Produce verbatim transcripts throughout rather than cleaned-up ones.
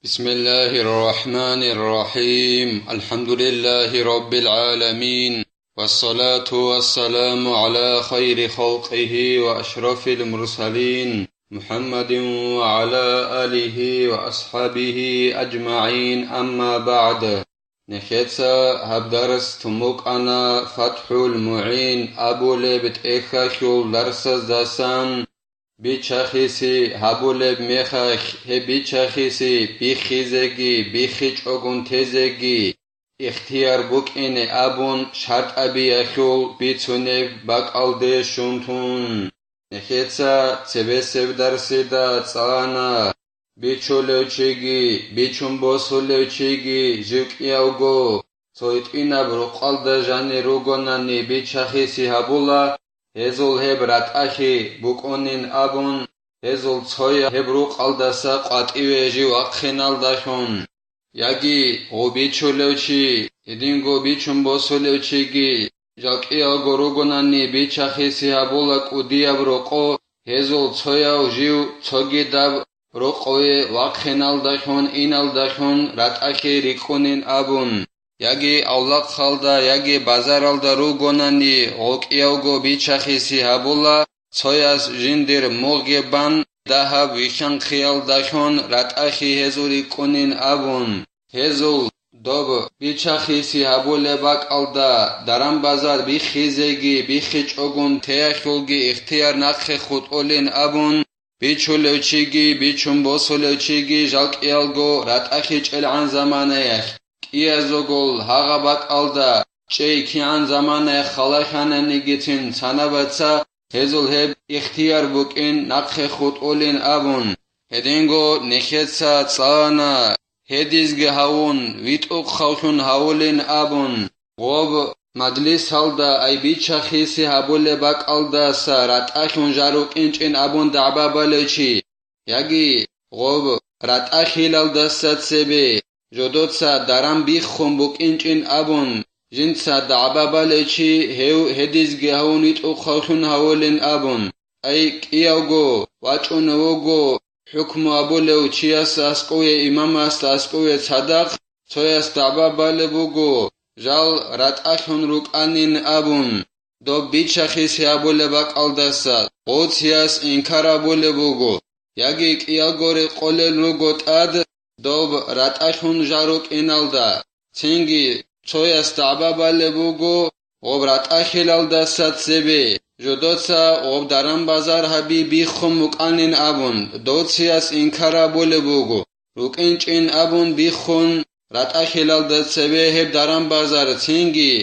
بسم الله الرحمن الرحيم. الحمد لله رب العالمين. والصلاة والسلام على خير خلقه وأشرف المرسلين محمد وعلى آله وأصحابه أجمعين. أما بعد. Нехеца гьаб дарс тун букӀана ФатхӀул МугӀин абулеб тӀехьалъул дарсаздасан. Бичахиси гьабулеб мехалъ, гьеб бичахиси биххизеги биххичӀогун тезеги ихтияр букӀине абун, шартӀабиялъул бицунеб бакӀалде щун тун, нехеца цебесеб дарсида цӀана. Бичулев чиги, бичун босулев чиги жив кӀиявго, цо гьитӀинаб рукъалда жанир ругонани бичахиси гьабула, гьезул гьеб ратӀалъи букӀунин абун, гьезул цоя гьеб рукъалдаса къватӀиве жив вахъиналдалъун. Яги гъо бичулев чи, гьединго бичун босулев чиги, жал кӀиялго ругонани бичахиси гьабула кӀудияб рокъо, гьезул цояв жив цогидаб рокъове вахъиналдалъун, иналдалъун ратӀалъи рикӀкӀунин абун, яги авлахъалда, яги базаралда ругонани гъо кӀиявго бичахиси гьабула, цояс жиндир мугъги бан, дагьаб вихьанхъиялдалъун ратӀалъи гьезул рикӀкӀунин абун, гьезул доб бичахиси гьабулеб бакӀалда даран-базар биххизеги биххичӀогун теялъулги ихтияр нахъе хутӀулин абун, бичулев чиги, бичун босулев чиги жал кӀиялго ратӀалъи чӀелгӀан заманаялъ, кӀиязогол гьагъа бакӀалда чӀей кигӀан заманаялъ халахьананигицин цанабаца гьезул гьеб ихтияр букӀин нахъе хутӀулин абун, гьединго нехеца цӀана, гьедизги гьавун, витӀухъавлъун гьавулин абун, гъоб мажлисалда ай бичахиси гьабулеб бакӀалдаса ратӀалъун жал рукӀинчӀин абун дагӀба балев чи, яги гъоб ратӀалъилалдаса цебе жодоца даран биххун букӀинчӀин абун, жинца дагӀба балев чи гьев гьедизги гьавун витӀухъавлъун гьавулин абун, ай кӀиявго вачӀунев вуго хӀукму абулев чияс аскӀове, имамасда аскӀове цадахъ, цояс дагӀба балеб буго, жал ратӀалъун рукӀанин абун, доб бичахиси гьабулеб бакӀалдаса гъоцияс инкар абулеб буго, яги кӀиялго рекъолел руго тӀад, доб ратӀалъун жал рукӀиналда, цинги цояс дагӀба балеб буго, гъоб ратӀалъилалдаса цебе жодоца гъоб даран-базар гьаби биххун букӀанин абун, доцияс инкар абулеб буго, рукӀинчӀин абун биххун, ратӀалъилалда цебе гьеб даран-базар цинги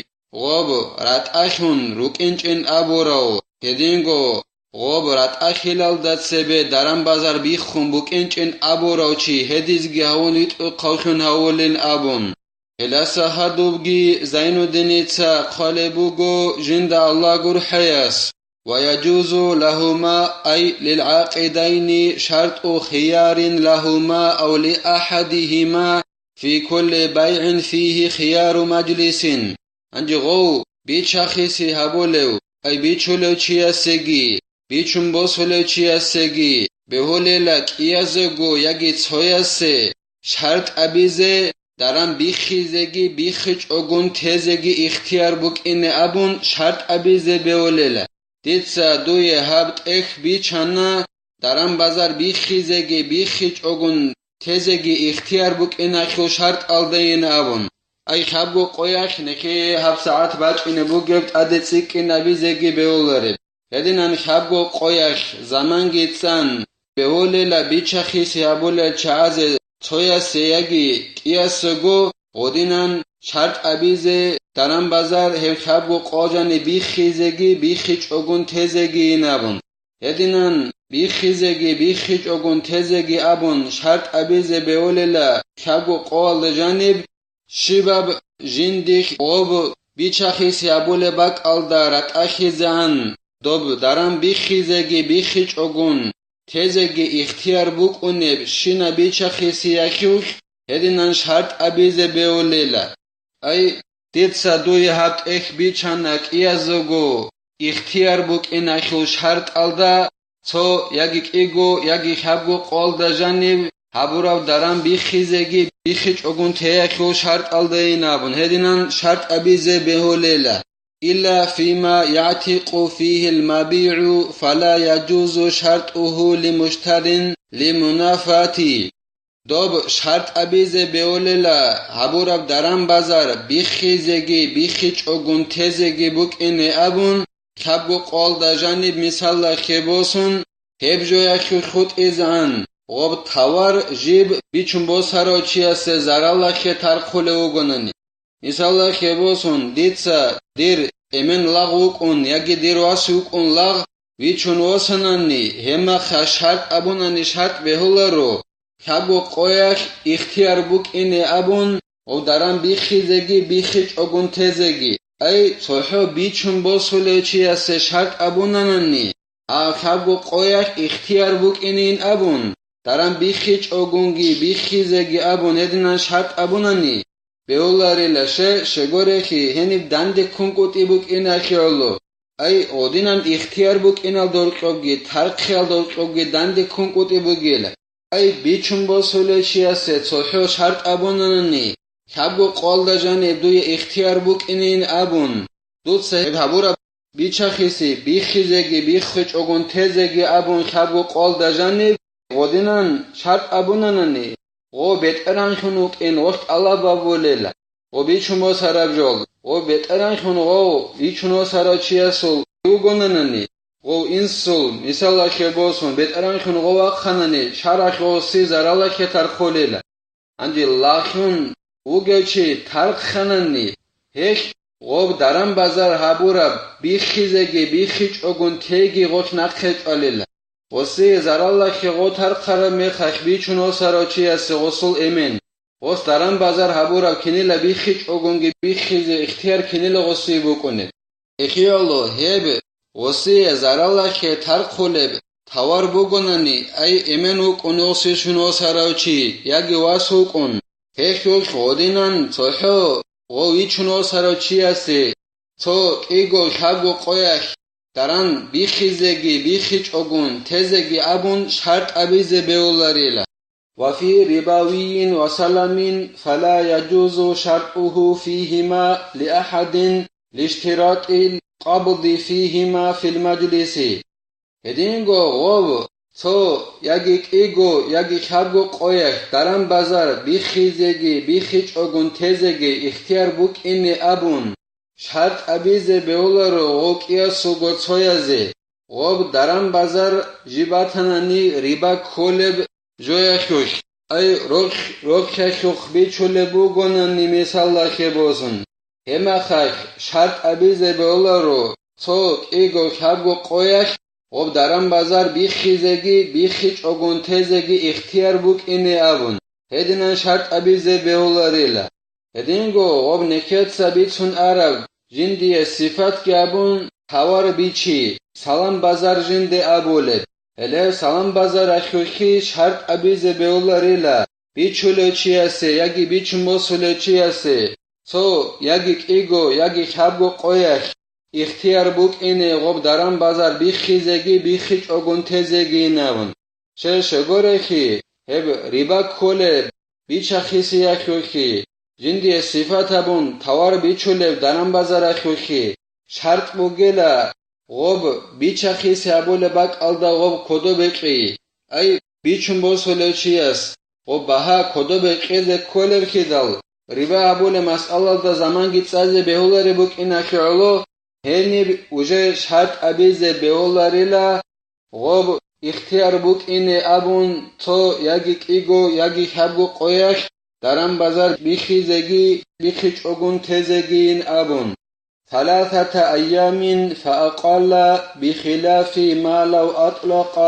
гъоб ратӀалъун рукӀинчӀин абурав, гьединго гъоб ратӀалъилалда цебе даран-базар биххун букӀинчӀин абурав чи гьедизги гьавун витӀухъавлъун гьавулин абун. Гьеласа гьадубги Зайнуддиница хъвалеб буго жинда Аллагь гурхӀаяс: «ويجوز لهما أي للعاقدين شرط خيار لهما أو لأحدهما في كل بيع فيه خيار مجلس». Гьанже гъов бичахиси гьабулев, ай бичулев чиясеги, бичун босулев чиясеги бегьулела кӀиязего яги цоясе шартӀ абизе, даран биххизеги биххичӀогун тезеги ихтияр букӀине абун шартӀ абизе бегьулела. Дица дуе гьаб тӀехь бичана, даран-базар биххизеги биххичӀогун тезеги ихтияр букӀиналъул шартӀалдайин абун. Ай хабго къоялъ нехее гьабсагӀат бачӀине бугеб тӀаде цӀикӀкӀинабизеги бегьулареб. Гьединан хабго къоялъ заманги цӀан бегьулела бичахиси гьабулел чагӀазе цоясе яги кӀиясего гъодинан шартӀ абизе, даран-базар гьеб хабго къо жаниб биххизеги биххичӀогун тезегийин абун. Гьединан биххизеги биххичӀогун тезеги абун шартӀ абизе бегьулела хабго къоялда жаниб, щибаб жиндихъ гъоб бичахиси гьабулеб бакӀалда ратӀалъизегӀан, доб даран биххизеги биххичӀогун тезеги ихтияр букӀунеб щинаб бичахиси яхилъ гьединан шартӀ абизе бегьулела. Ай, дица дуе гьаб тӀехь бичана кӀиязего ихтияр букӀиналъул шартӀалда, цо яги кӀиго, яги хабго къолда жанив гьабураб даран биххизеги биххичӀогун теялъул шартӀалдайин абун, гьединан шартӀ абизе бегьулела. Илла фима ятикъу фигьил мабигӀу, фала яджузу шартӀугьу лимуштарин лимунафати. Доб шартӀ абизе бегьулела гьабураб даран-базар биххизеги биххичӀогун тезеги букӀине абун, лъабго къолда жаниб мисаллахъе босун, гьеб жояхъе хутӀизегӀан, гъоб товар жиб бичун босарав чиясе зараллахъе тархъулев вугонани. Мисаллахъе босун, дица дир эмен лагъ вукӀун яги дир вас вукӀун лагъ вичун восанани, гьебмахъа шартӀ абунани шартӀ бегьуларо, лъабго къоялъ ихтияр букӀине абун, гъов даран биххизеги биххичӀогун тезеги. Ай, цохӀо бичун босулев чиясе шартӀ абунанани, а лъабго къоялъ ихтияр букӀинин абун, даран биххичӀогунги биххизеги абун гьединан шартӀ абунани, бегьуларила. Ще, щегорехи, гьениб данде ккун кӀутӀи букӀиналъе гӀоло. Ай, гъодинан ихтияр букӀинал доркьобги, тархъиял доркьобги данде ккун кӀутӀи бугила. Ай, бичун босулев чиясе цохӀо шартӀ абунанани, лъабго къолда жаниб дуе ихтияр букӀинин абун, дуца гьеб гьабураб бичахиси, биххизеги биххичӀогун тезеги абун лъабго къолда жаниб гъодинан шартӀ абунанани, гъо бетӀеранлъун вукӀин гъолъ тӀалаб абулел, гъо бичун босараб жол, гъо бетӀеранлъун гъов бичун босарав чиясул вугонанани, гъов инсул, мисалалъе босун, бетӀеранлъун гъов вахъанани, шаргӀалъ гъосие зараллахъе тархъулел. Гьанже лагълъун вугев чи тархъанани, гьелъ гъоб даран-базар гьабураб биххизеги биххичӀогун теги гъолъ нахъе чӀвалила. Гъосие зараллахъе гъо тархъараб мехалъ бичун восарав чиясе гъосул эмен, гъос даран-базар гьабураб кинила биххичӀогунги биххизе ихтияр кинила гъосие букӀунеб? Эхиялъул гьеб гъосие зараллахъе тархъулеб товар бугонани, ай, эмен вукӀун гъосие щун восарав чи яги вас вукӀун, гьелъулъ гъодинан цохӀо гъов вичун восарав чиясе цо кӀиго лъабго къоялъ даран биххизеги биххичӀогун тезеги абун шартӀ абизе бегьуларила. وفي ربوي وسلم فلا يجوز شرطه فيهما لأحد لاشتراط القبض فيهما في المجلس. Гьединго гъов цо яги кӀиго яги лъабго къоялъ даран-базар биххизеги биххичӀогун тезеги ихтияр букӀине абун, шартӀ абизе бегьуларо гъов кӀиясулго цоязе, гъоб даран-базар жиб батанани риба кколеб жоялъулъ, ай, рохь-, рохьалъухъ бичулеб бугонани мисалалъе босун. Гьебмахалъ шартӀ абизе бегьуларо цо кӀиго лъабго къоялъ гъоб даран-базар биххизеги биххичӀогун тезеги ихтияр букӀине абун, гьединан шартӀ абизе бегьуларила. Гьединго гъоб нехеца бицун араб жиндие сипатги абун тавар бичи, салам-базар жинде абулеб. Гьеле салам-базаралъухъе шартӀ абизе бегьуларила бичулев чиясе яги бичун босулев чиясе цо яги кӀиго яги лъабго къоялъ ихтияр букӀине гъоб даран-базар биххизеги биххичӀогун тезегийин абун. Щай-щай гурелъул, гьеб риба кколеб бичахъисиялъулъ, жиндие сипат гьабун, тавар бичулеб даран-базаралъулъ шартӀ бугила гъоб бичахъиси гьабулеб бакӀалда гъоб кодобе кьей, ай, бичун босулев чияс, гъоб багьа кодобе кьезе кколелъидал, риба гьабулеб масъалалда заманги цӀазе бегьулареб букӀиналъе гӀоло, гьениб уже шартӀ абизе бегьуларила, гъоб ихтияр букӀине абун, цо яги кӀиго, яги лъабго къоялъ даран-базар биххизеги биххичӀогун тезегийин абун. ثلاثة أيام فأقل بخلاف ما لو أطلق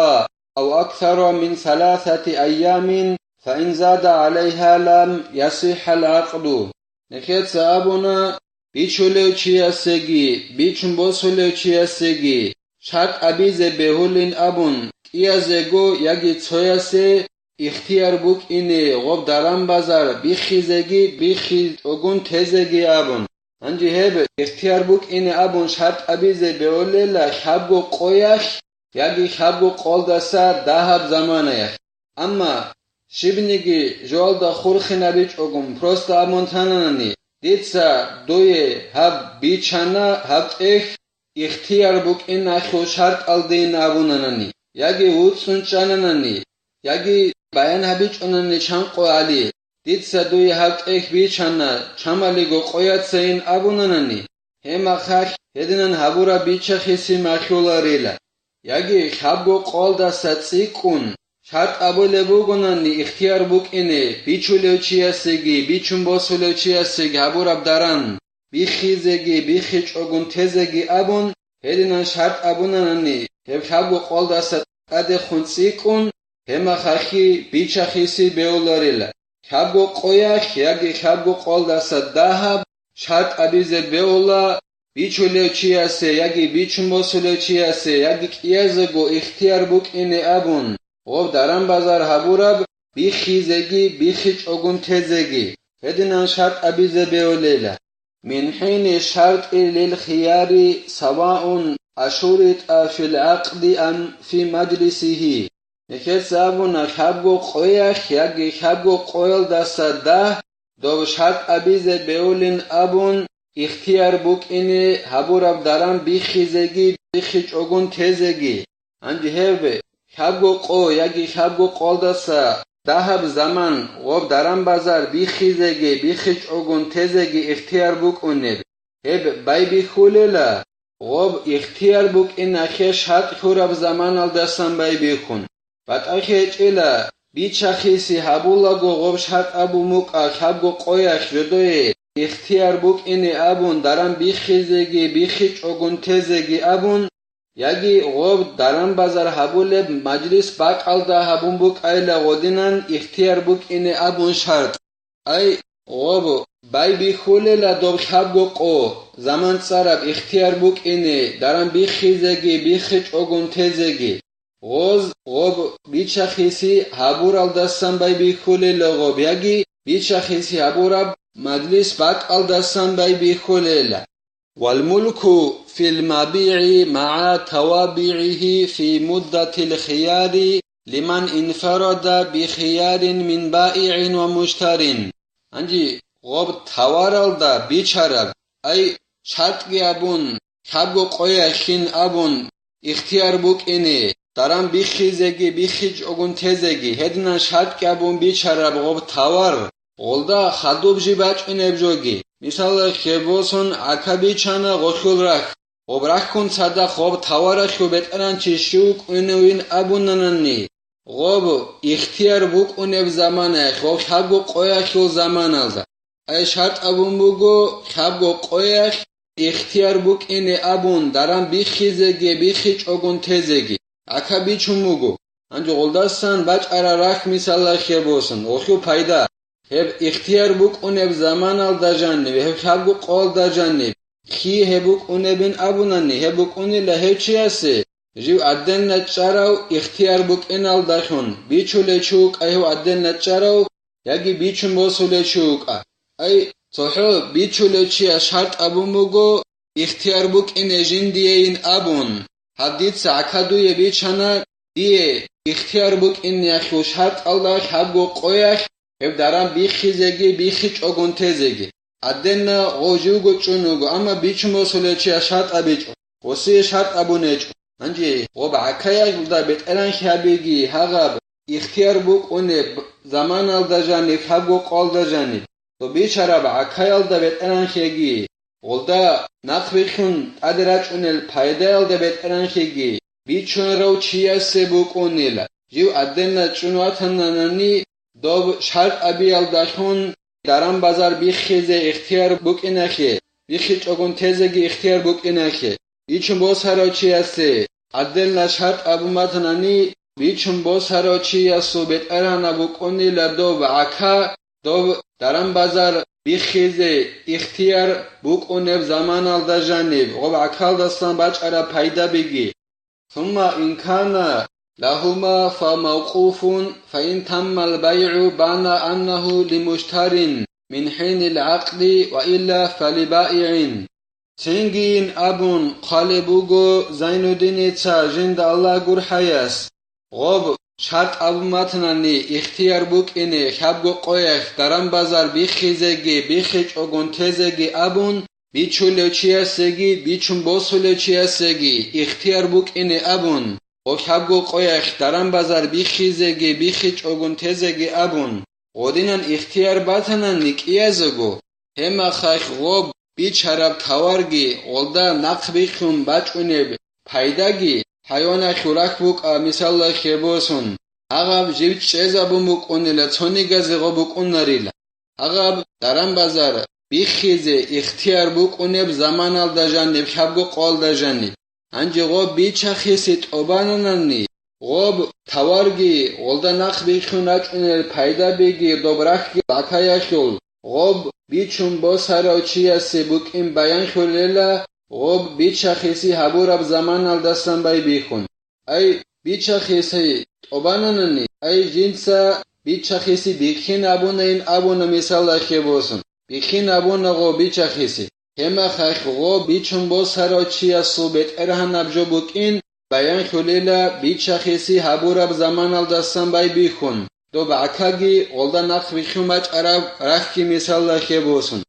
أو أكثر من ثلاثة أيام فإن زاد عليها لم يصح العقد. Нехеца абуна, бичулев чиясеги, бичун босулев чиясеги, шартӀ абизе бегьулин абун, кӀиязего яги цоясе ихтияр букӀине гъоб даран-базар биххизеги биххичӀогун тезеги абун. Гьанже гьеб ихтияр букӀине абун шартӀ абизе бегьулела лъабго къоялъ яги лъабго къолдаса дагьаб заманаялъ. Амма щибниги жоялда хурхинабичӀогун просто абун тананани, дица дуе гьаб бичана, гьаб тӀехь ихтияр букӀиналъул шартӀалдейин абунанани, яги вуцӀцӀун чӀананани, яги баян гьабичӀунани чанкъо гьали, дица дуе гьаб тӀехь бичана, чамалиго къояцайин абунанани, гьеб мехалъ гьединан гьабураб бича-хиси малъуларила. Яги лъабго къоялдаса цӀикӀкӀун, шартӀ абулеб бугонани ихтияр букӀине бичулев чиясеги бичун босулев чиясеги гьабураб даран биххизеги биххичӀогун тезеги абун, гьединан шартӀ абунанани, гьеб лъабго къоялдаса тӀадехун цӀикӀкӀун, гьеб мехалъги бича-хиси бевларила. Лъабго къоялъ яги лъабго къоялдаса дагьаб шартӀ абизе бевла, бичулев чиясе яги бичун босулев чиясе яги кӀиязего ихтияр букӀине абун, гъоб даран-базар гьабураб биххизеги биххичӀогун тезеги, гьединан шартӀ абизе бевлела. Мин хӀини шартӀи лил хияри саваун ашуритӀа фил гӀакъди ам фи мажлисихи. Нехеца абуна, лъабго къоялъ яги лъабго къоялдаса дагь доб шартӀ абизе бевлин абун, ихтияр букӀине гьабураб даран биххизеги биххичӀогун тезеги. Гьанже гьеб лъабго къо яги лъабго къоялдаса дагьаб заман гъоб даран-базар биххизеги биххичӀогун тезеги ихтияр букӀунеб, гьеб байбихьулела, гъоб ихтияр букӀиналъе шартӀ лъураб заманалдасан байбихьун. БатӀахъе гьечӀила, бича-хиси гьабулаго гъоб шартӀ абун букӀа лъабго къоялъ жодое ихтияр букӀине абун даран биххизеги биххичӀогун тезеги абун, яги гъоб даран-базар гьабулеб мажлис бакӀалда гьабун букӀайила гъодинан ихтияр букӀине абун шартӀ. Ай, гъоб байбихьулела доб лъабго къо, заман цӀараб ихтияр букӀине даран биххизеги биххичӀогун тезеги. Гъоз гъоб бича-хиси гьабуралдасан байбихьулела гъоб яги бича-хиси гьабураб мажлис бакӀалдасан байбихьулела. Валмулку фил мабигӀи магӀа тавабигӀигьи фи муддатил хияри лиман инфарада бихиярин мин баигӀин ва муштарин. Гьанже гъоб таваралда бичараб, ай, шартӀги абун, лъабго къоялъин абун, ихтияр букӀине, даран биххизеги биххичӀогун тезеги, гьединан шартӀги абун бичараб гъоб тавар, гъолда хадуб жиб бачӀунеб жоги. Мисалалъе босун, гӀака бичана гъолъул рахь, гъоб рахьун цадахъ гъоб таваралъул бетӀеранчи щив вукӀуневин абунанани, гъоб ихтияр букӀунеб заманаялъ, гъоб лъабго къоялъул заманалда. Ай шартӀ абун буго, лъабго къоялъ ихтияр букӀине абун, даран биххизеги биххичӀогун тезеги гӀака бичун буго. Гьанже гъолдасан бачӀараб рахь мисалалъе босун, гъолъул пайда. Гьеб ихтияр букӀунеб заманалда жаниб, гьеб лъабго къоялда жаниб, лъие гьеб букӀунебин абунани, гьеб букӀунила гьев чиясе, жив гӀаденна чӀарав ихтияр букӀиналдалъун, бичулев чи вукӀа гьев гӀаденна чӀарав, яги бичун босулев чи вукӀа. Ай, цохӀо бичулев чияс шартӀ абун буго, ихтияр букӀине жиндиейин абун, гьаб дица гӀака дуе бичана, дие ихтияр букӀинеялъул шартӀалда лъабго къоялъ гьеб даран биххизеги биххичӀогун тезеги. ГӀаденна гъов живго чӀун вуго, амма бичун босулев чияс шартӀ абичӀо, гъосие шартӀ абун гьечӀо. Гьанже гъоб гӀакаялда бетӀеранлъи гьабиги, гьагъаб ихтияр букӀунеб заманалда жаниб, лъабго къоялда жаниб, цо бичараб гӀакаялда бетӀеранлъиги, гъолда нахърилълъун тӀаде рачӀунел пайдаялда бетӀеранлъиги бичунарав чиясе букӀунила. Жив гӀаденна чӀун ватананани, доб шартӀ абиялдалъун даран-базар биххизе ихтияр букӀиналъе, биххичӀогун тезеги ихтияр букӀиналъе, бичун босарав чиясе гӀаденна шартӀ абун батанани, бичун босарав чиясул бетӀергьанаб букӀунила доб гӀака, доб даран-базар биххизе ихтияр букӀунеб заманалда жаниб, гъоб гӀакалдасан бачӀараб пайдабиги. ثم إن كان لهما فموقوف، فإن تم البيع بان أنه لمشتر من حين العقد وإلا فلبائع. Цинги ин абун хъвалеб буго Зайнуддиница жинда Аллагь гурхӀаяс, гъоб шартӀ абун батанани ихтияр букӀине лъабго къоялъ даран-базар биххизеги биххичӀогун тезеги абун, бичулев чиясеги бичун босулев чиясеги ихтияр букӀине абун, гъо лъабго къоялъ даран-базар биххизеги биххичӀогун тезеги абун, гъодинан ихтияр батанани кӀиязего, гьебмахалъ гъоб бичараб товарги гъолда нахъ бихьун бачӀунеб пайдаги, хӀайваналъул рахь букӀа, мисалалъе босун, гьагъаб жиб чӀезабун букӀунила, цонигазе гъо букӀунарила. Гьагъаб даран-базар биххизе ихтияр букӀунеб заманалда жаниб лъабго къоялда жаниб. Гьанже гъоб бичахиси тӀобананани, гъоб товарги, гъолда нахъ бихьун рачӀунел пайдабиги, доб рахьги бакаялъул, гъоб бичун босарав чиясе букӀин баянлъулела, гъоб бичахиси гьабураб заманалдасан байбихьун. Ай, бичахиси тӀобананани, ай, жинца бичахиси биххин абунайин абуна, мисалалъе босун, биххин абуна гъо бичахиси. Гьебмахалъ гъо бичун босарав чиясул бетӀергьанаб жо букӀин баянлъулела бичахиси гьабураб заманалдасан байбихьун, доб гӀакаги гъолда нахъ бихьун бачӀараб рахьги, мисалалъе босун.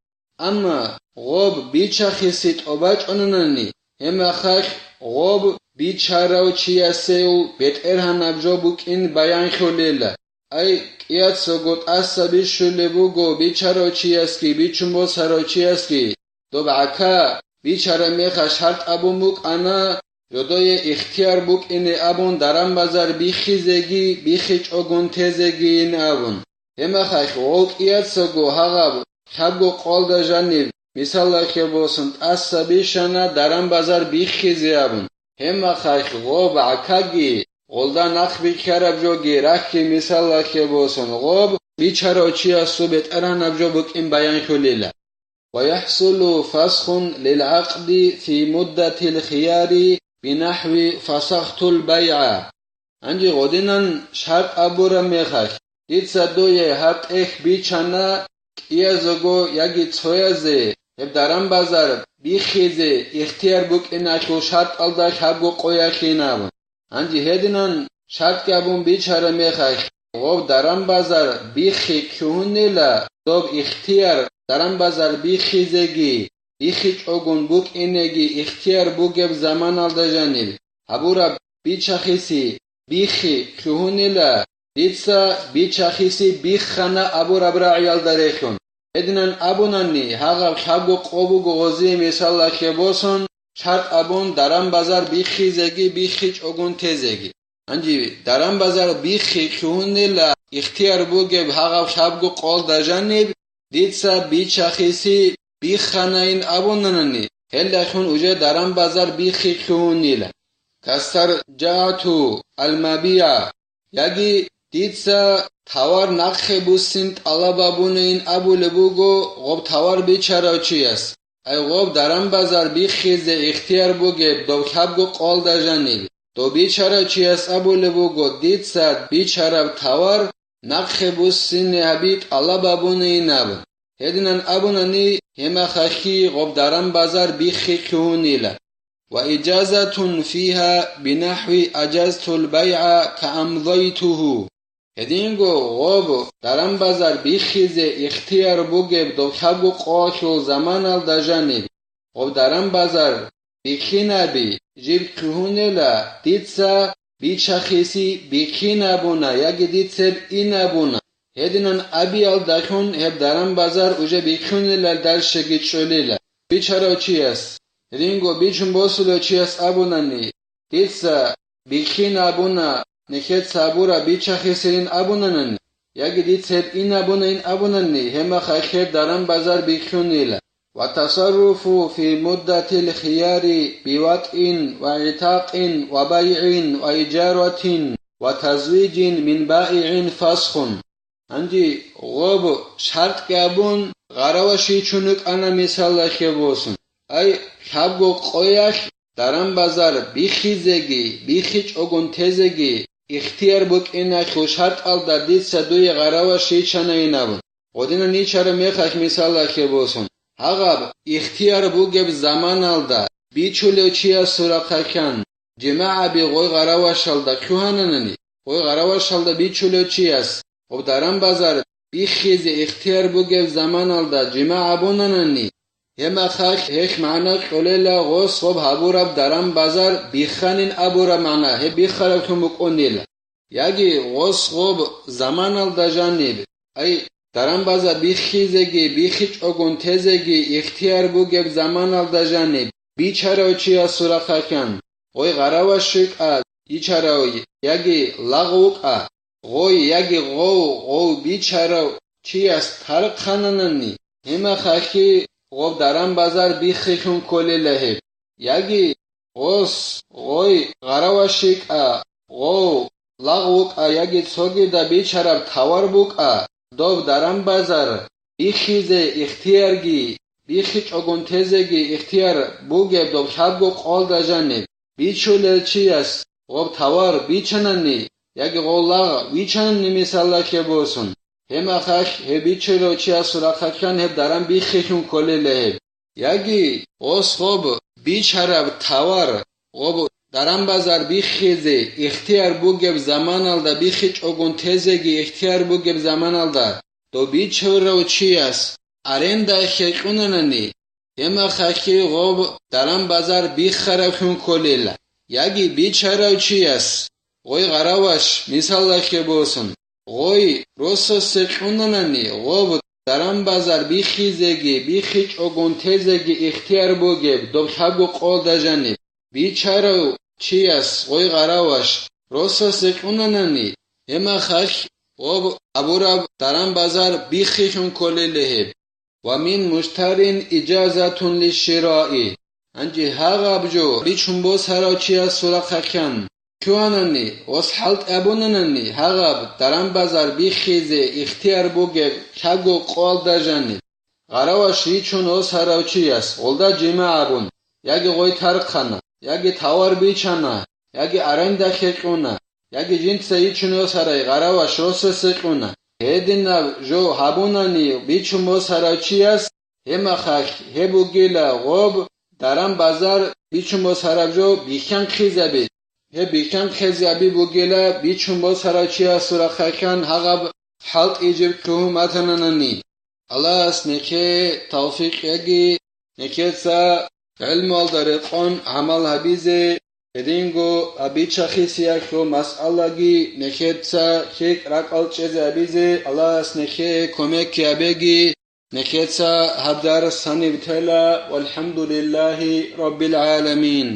Амма гъоб бичахиси тӀобачӀунанани, гьебмахалъ гъоб бичарав чиясул бетӀергьанаб жо букӀин баянлъулела. Ай, кӀияцаго тӀаса бищулеб буго бичарав чиясги бичун босарав чиясги, доб гӀака бичараб мехалъ шартӀ абун букӀана, жодое ихтияр букӀине абун даран-базар биххизеги биххичӀогун тезегийин абун. Гьебмахалъ гъов кӀияцаго гьагъаб лъабго къоялда жаниб, мисалалъе босун, тӀаса бищана даран-базар биххизе абун. Гьебмахалъ гъоб гӀакаги, гъолда нахъ бихьараб жоги рахьги, мисалалъе босун, гъоб бичарав чиясул бетӀергьанаб жо букӀин баянлъулела. ويحصل فسخ للعقد في مدة الخيار بنحو فسخت البيع. Гьанже гъодинан шартӀ абураб мехалъ, дица дуе гьаб тӀехь бичана, кӀиязего яги цоязе гьеб даран-базар биххизе ихтияр букӀиналъул шартӀалда лъабго къоялъин абун. Гьанже гьединан шартӀги абун бичараб мехалъ, гъоб даран-базар биххи лъугьунела, доб ихтияр даран-базар биххизеги, биххичӀогун букӀинеги ихтияр бугеб заманалда жаниб, гьабураб бичахиси биххи лъугьунела, дица бичахиси биххана абураб рагӀиялда релълъун. Гьединан абунани, гьагъаб лъабго къо буго гъозие, мисалалъе босун, шартӀ абун даран-базар биххизеги биххичӀогун тезеги. Гьанже даран-базар биххи лъугьунела ихтияр бугеб гьагъаб лъабго къоялда жаниб, дица бичахиси бихханайин абунанани, гьелдалъун уже даран-базар биххи лъугьунила. كاسترجعت المبيع, яги дица товар нахъе буссин тӀалаб абунайин абулеб буго гъоб товар бичарав чияс. Ай гъоб даран-базар биххизе ихтияр бугеб доб лъабго къоялда жаниб, доб бичарав чияс абулеб буго, дица бичараб товар нахъе буссине гьаби тӀалаб абунайин абун. Гьединан абунани, гьебмахалъ гъоб даран-базар биххи лъугьунила. وإجازة فيها بنحو أجزت البيع كأمضيته. Гьединго гъоб даран-базар биххизе ихтияр бугеб доб лъабго къоялъул заманалда жаниб, гъоб даран-базар биххинаби жиб лъугьунела, дица бичахиси биххинабуна яги дица гьеб инабуна. Гьединан абиялдалъун гьеб даран-базар уже биххунелал дальшеги чӀолила. Бичарав чияс, гьединго бичун босулев чияс абунани, дица биххинабуна, нехеца гьабураб бичахисейин абунанани, яги дица гьеб инабунайин абунани, гьебмахалъ гьеб даран-базар биххунила. والتصرف في مدة الخيار بوطء وعتاق وبيع وإجارة وتزويج من بائع فسخ. Гьанже гъоб шартӀги абун, гъараваш йичун рукӀана, мисалалъе босун. Ай, лъабго къоялъ даран-базар биххизеги, биххичӀогун тезеги ихтияр букӀиналъул шартӀалда дица дуе гъараваш йичанайин абун. Гъодинан йичараб мехалъ, мисалалъе босун, гьагъаб ихтияр бугеб заманалда бичулев чиясул рахъалъан жимагӀаби гъой гъаравашалда лъугьананани, гъой гъаравашалда бичулев чияс гъоб даран-базар биххизе ихтияр бугеб заманалда жимагӀ абунанани, гьеб мехалъ гьелъ магӀна кьолела гъос гъоб гьабураб даран-базар бихханин абураб магӀна, гьеб биххараблъун букӀунила. Яги гъос гъоб заманалда жаниб, ай, даран-базар биххизеги биххичӀогун тезеги ихтияр бугеб заманалда жаниб, бичарав чиясул рахъалъан, гъой гъараваш щвикӀа бичарав яги лагъ вукӀа, гъой яги гъов, гъов бичарав чияс тархъананани, гьеб мехалъги гъоб даран-базар биххилъун кколела гьеб. Яги гъос, гъой гъараваш щвикӀа, гъов лагъ вукӀа яги цогидаб бичараб тавар букӀа, доб даран-базар биххизе ихтиярги, биххичӀогун тезеги ихтияр бугеб доб лъабго къолда жаниб, бичулел чияс гъоб тавар бичанани яги гъов лагъ вичанани мисалалъе босун, гьеб мехалъ гьеб бичулев чиясул рахъалъан гьеб даран биххилъун кколела гьеб. Яги гъос гъоб бичараб тавар гъоб даран-базар биххизе ихтияр бугеб заманалда, биххичӀогун тезеги ихтияр бугеб заманалда, доб бичарав чияс арендаялъе кьунанани, гьеб мехалъги гъоб даран-базар биххараблъун кколела, яги бичарав чияс, гъой гъараваш мисалалъе босун, гъой росасе кьунанани, гъоб даран-базар биххизеги биххичӀогун тезеги ихтияр бугеб доб лъабго къолда жаниб, бичарав чияс гъой гъараваш росасе кьунанани, гьеб мехалъ гъоб гьабураб даран-базар биххилъун кколела гьеб. Ва мин муштарин ижазатун лишшираи. Гьанже гьагъаб жо бичун босарав чиясул рахъалъан лъугьанани, гъос хӀалтӀи абунанани, гьагъаб даран-базар биххизе ихтияр бугеб лъабго къолда жаниб, гъараваш ричун босарав чияс гъолда жимагӀ абун, яги гъой тархъана, яги тавар бичана, яги арендаялъе кьуна, яги жинца йичун босарай гъараваш росасе кьуна, гьединаб жо гьабунани бичун босарав чияс, гьеб мехалъ гьеб бугила гъоб даран-базар бичун босараб жо бихьанхъизаби. Гьеб бихьанхъизаби бугила бичун босарав чиясул рахъалъан гьагъаб хӀалтӀи жиб лъугьун батананани. Аллагьас нехее тавфикъ яги, нехеца гӀилмуялда рекъон гӀамал гьабизе, гьединго гьаб бича-хисиялъул масъалаги нехеца лъикӀ ракӀал чӀезе гьабизе Аллагьас нехее кумек гьабеги, нехеца гьаб дарс гьаниб тела, валхӀамдулиллагьи раббил гӀаламин.